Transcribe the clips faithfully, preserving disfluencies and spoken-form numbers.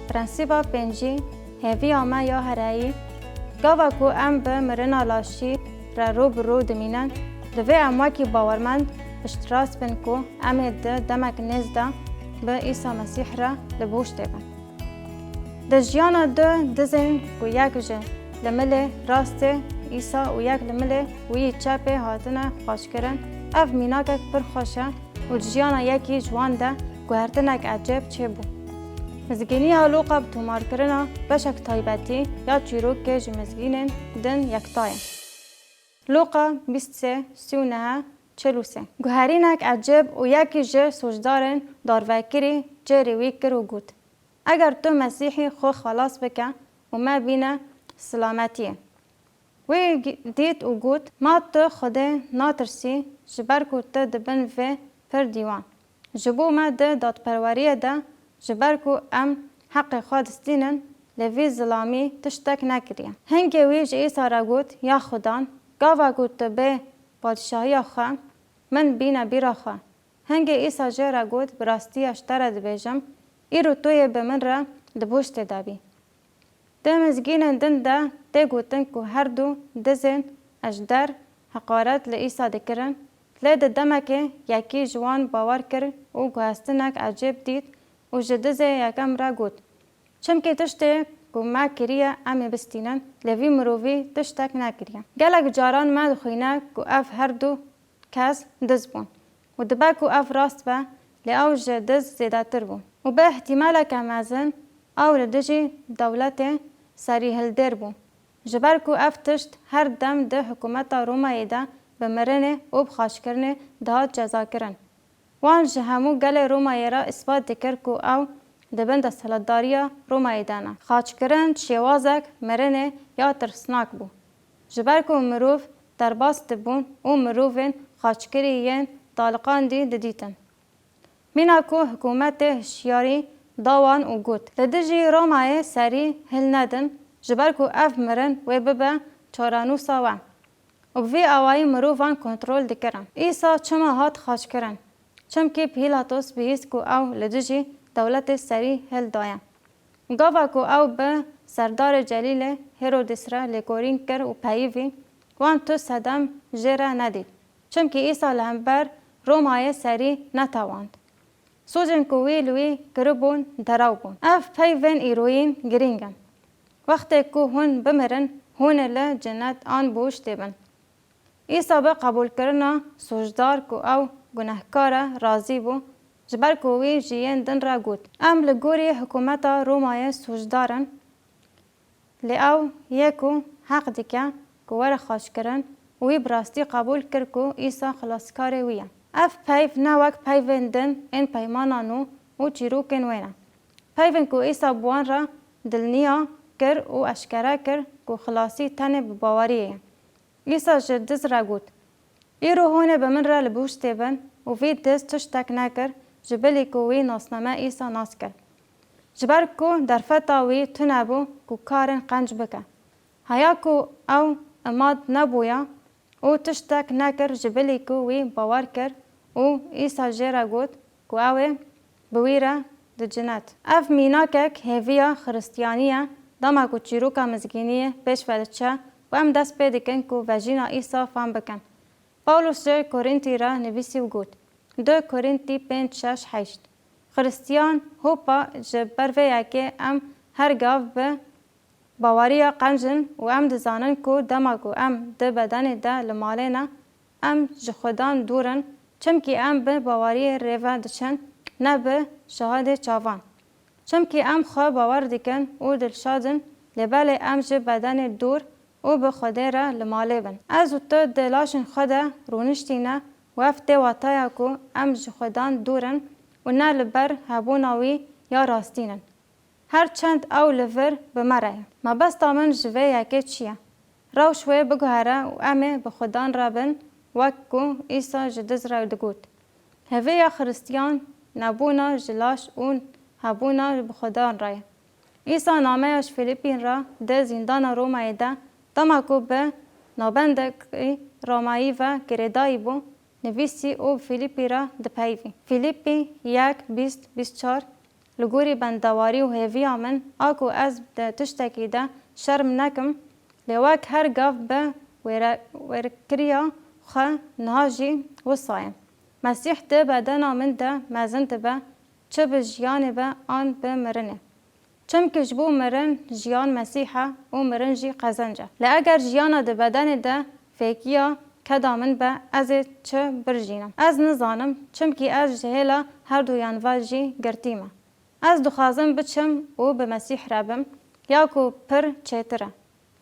Prensîba pêncî, hêviya me ya hereyî. Gava ku em bi mirina laşî re rû bi rû dimînin, divê em wekî bawermend piştrast bin ku em ê di demek nêz de bi Îsa Mesîh re li bûştê bin. Di jiyana du dizên ku yek ji limilê rastê Îsa û yek limilê wî çepê hatine xweşkirin, ev mînakek pir xweş e û di jiyana yekî ji wan de guhertinek ecêb çêbû. Mizgîniya Lûqa bi tomarkirina beşek taybetî ya çîrokê ji mizgînên din yekta ye. Lûqa bîst sê, sî û neh, çil û sê. Guherînek ecêb û yekî ji sûcdarên darvekirî cêrî wî kir û got, Eger tu Mesîhî xwe xelas bike û me bîne silametiyê. Wî gi-, dît û got, Ma tu Xwedê natirsî, ji ber ku tu di bin vê pir dîwan. Ji bo me di dadperweriyê de, ji ber ku em heqê xwe distînin, li vî zilamî tiştek nekiriye. Hingê wî ji Îsa re got, Ya Xudan, gava ku tu bê padîşahiya xwe, min bîne bîra xwe. Hingê Îsa jê re got, Bi rastî ez ji te re dibêjim, îro tu yê bi min re di pûştê de bî. Di mizgînên din de tê gotin ku her du dizên ji der heqaret li Îsa dikirin, lê di demekê yekî ji wan bawer kir û guhestinek ecêb dît û ji dizê yekem re got, Çimkî tiştê ku me kiriye em ê bistînin, lê vî mirovî tiştek nekiriye. Gelek caran me dixwîne ku ev her du kes diz bûn û dibe ku ev rast be, lê ew ji diz zêdetir bû û bi îhtîmaleke mezin ew li dijî dewletê serîhildêr bû, ji ber ku ev tişt her dem di hikûmeta Romayê de bi mirinê û bi xaçkirinê dihat cezakirin. Wan ji hemû gelê Romayê re îspat dikir ku ew di bin desthilatdariya Romayê de ne. Xaçkirin şêwazek mirinê ya tirsnak bû. Ji ber ku mirov derbas dibûn û mirovên xaçkirî yên taliqandî didîtin. Mîna ku hikûmetê hişyarî da wan û got, Li dijî Romayê serî hilnedin, ji ber ku ev mirin wê bibe çarenûsa we. Û bi vî awayî mirovan kontrol dikirin. Îsa çima hat xaçkirin? Çimkî Pîlatos bihîst ku ew li dijî dewletê serî hildaye. Gava ku ew bi serdarê celîlê Hêrodîs re lêkolîn kir û peyivî, wan tu sedem jê re nedît. Çimkî Îsa li hember Romayê serî netewand. Sûcên ku wî li wî kiribûn derew bûn. Ev peyvên îroyîn girîng in. Wextê ku hûn bimirin, hûn ê li cinet an bihuştê bin. Îsa bi qebûlkirina sûcdar ku ew gunehkar e razî bû, ji ber ku wî ji yên din re got, Em li gorî hikûmeta Romayê sûcdar in. Lê ew yê ku heq dike ku were xaçkirin û wî bi rastî qebûl kir ku Îsa xilaskarê wî ye. Ev peyv ne wek peyvên din ên peymana nû û çîrokên wê ne. Peyvên ku Îsa bi wan re dilniya kir û eşkere kir ku xilasî tenê bi baweriyê ye. Îsa ji diz re got, Îro hûn ê bi min re li bûştê bin û vî diz tiştek nekir, ji bilî ku wî nasname Îsa nas kir. Ji ber ku derfeta wî tune bû ku karên qenc bike. Heya ku ew imat nebûya û tiştek nekir, ji bilî ku wî bawer kir û Îsa jê re got ku ew ê bi wî re dicinet. Ev mînakek hêviya Xiristiyanî ye, dema ku çîroka mizgîniyê pêş ve diçe û em dest pê dikin ku vejîna Îsa fam bikin. Pawlos ji Korîntî re nivîsî û got, du Korîntî pênc şeş heşt, Xiristiyan hopa ji ber vê yekê em her gav bi baweriya qenc in û em dizanin ku dema ku em di bedenê de li malê ne, em ji Xudan dûr in, çimkî em bi baweriyê rêve diçin, ne bi şahadê çavan. Çimkî em xwe bawer dikin û dilşad in, lê belê em ji bedenê dûr û bi Xwedê re li malê bin. Ez û tu di laşên xwe de rûniştîne û ev tê wataya ku em ji Xudan dûr in û ne li ber hebûna wî ya rastîn in. Her çend ew li vir bi me re ye. Mebesta min ji vê yekê çi ye? Rewş wê biguhere û em ê bi Xudan re bin, wek ku Îsa ji diz re digot. Hêviya Xiristiyan nebûna ji laş û hebûna bi Xudan re ye. Îsa nameya ji Fîlîpîn re di zîndana Romayê de, dema ku bi navbendekî Romayî ve girêdayî bû, nivîsî û bi Fîlîpî re dipeyivî. Fîlîpî yek, bîst, bîst çar, Li gorî bendewarî û hêviya min a ku ez di tiştekî de şerm nekim, lê wek her gav bi wêre-, wêrekiriya xwe niha jî wisa ye. Mesîh di bedena min de mezin dibe, çi bi jiyanê be an bi mirinê. Çimkî ji bo mirin jiyan Mesîh e û mirin jî qezenc e. Lê eger jiyana di bedenê de fêkiya keda min be, ez ê çi birjînim? Ez nizanim, çimkî ez ji hêla herduyan ve jî girtî me. Ez dixwazim biçim û bi Mesîh re bim, ya ku pir çêtir e.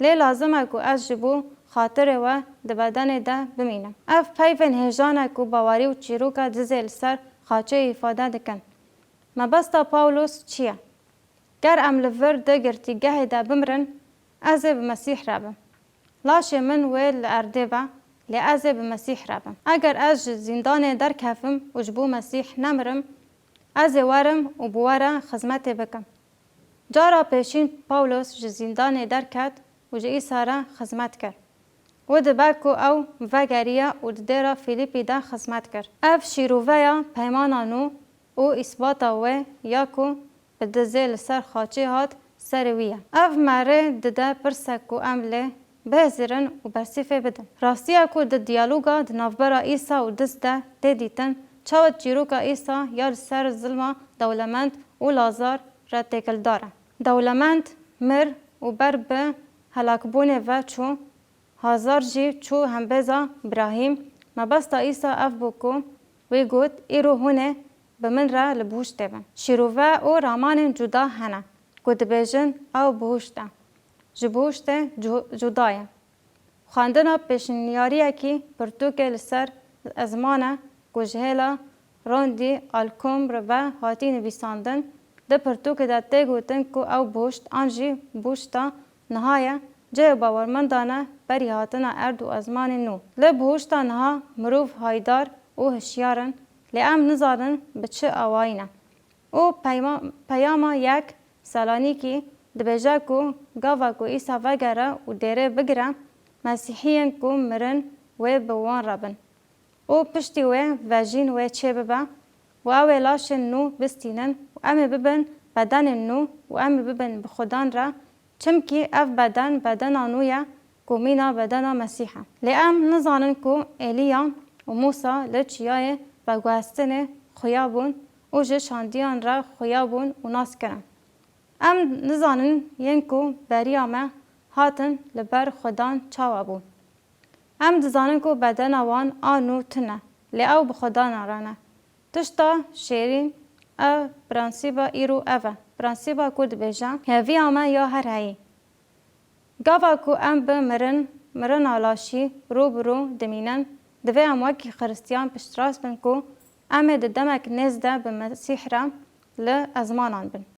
Lê lazim e ku ez ji bo xatirê we di bedenê de bimînim. Ev peyvên hêjan e ku bawerî û çîroka dizê li ser xaçê îfade dikin. Mebesta Pawlos çi ye? Ger em li vir di girtîgehê de bimirin, ez ê bi Mesîh re bim. Laşê min wê li erdê be, lê ez ê bi Mesîh re bim. Eger ez ji zîndanê derkevim û ji bo Mesîh nemirim, ez ê werim û bi we re xizmetê bikim. Cara pêşîn Pawlos ji zîndanê derket û ji Îsa re xizmet kir. Wê dibe ku ew vegeriya û di dêra Fîlîpî de xizmet kir. Ev şîroveya peymana nû û îsbata wê ya ku bi dizê li ser xaçê hat serê wî ye. Ev me rê dide pirsek ku em lê bihêzirin û bersîfê bidin. Rastiya ku di diyaloga di navbera Îsa û diz de tê dîtin, çawa çîroka Îsa ya li ser zilma dewlemend û Lazar re têkildar e. Dewlemend mir û ber bi helakbûnê ve çû, Hazar jî çû hembêza Birahîm. Mebesta Îsa ev bû ku wî got, îro hûn ê bi min re li bihuştê bin. Şîrove û ramanên cuda hene ku dibêjin ew bihuşt e. Ji bihuştê cu-, cuda ye. Xwendina pêşniyariyekî pirtûkê li ser ezman e ku ji hêla Rondi Alcombre ve hatî nivîsandin. Di pirtûkê de tê gotin ku ew bihuşt an jî bihuşta niha ye, cihê bawermendan e berî hatina erd û ezmanên nû. Li bihuşta niha mirov haydar û hişyar in, lê em nizanin bi çi awayî ne. Û peyma-, peyama yek Selanîkî dibêje ku gava ku Îsa vegere û dêrê bigire, Mesîhiyên ku mirin wê bi wan re bin. Û piştî wê vejîn wê çêbibe û ew ê laşên nû bistînin û em ê bibin bedenên nû û em ê bibin bi Xudan re, çimkî ev beden bedena nû ye ku mîna bedena Mesîh e. Lê em nizanin ku Êliya û Mûsa li çiyayê veguhestinê xuya bûn û ji şandiyan re xuya bûn û nas kirin. Em nizanin yên ku beriya me hatin li ber Xudan çawa bûn. Em dizanin ku bedena wan a nû tune, lê ew bi Xwedana re ne. Tişta şêrîn, ev prensîba îro ev e. Prensîba ku dibêje, hêviya me ya her heyî. Gava ku em bi mirin, mirina laşî rû bi rû dimînin, divê em wekî Xiristiyan piştrast bin ku em ê di demek nêz de bi Mesîh re li ezmanan bin.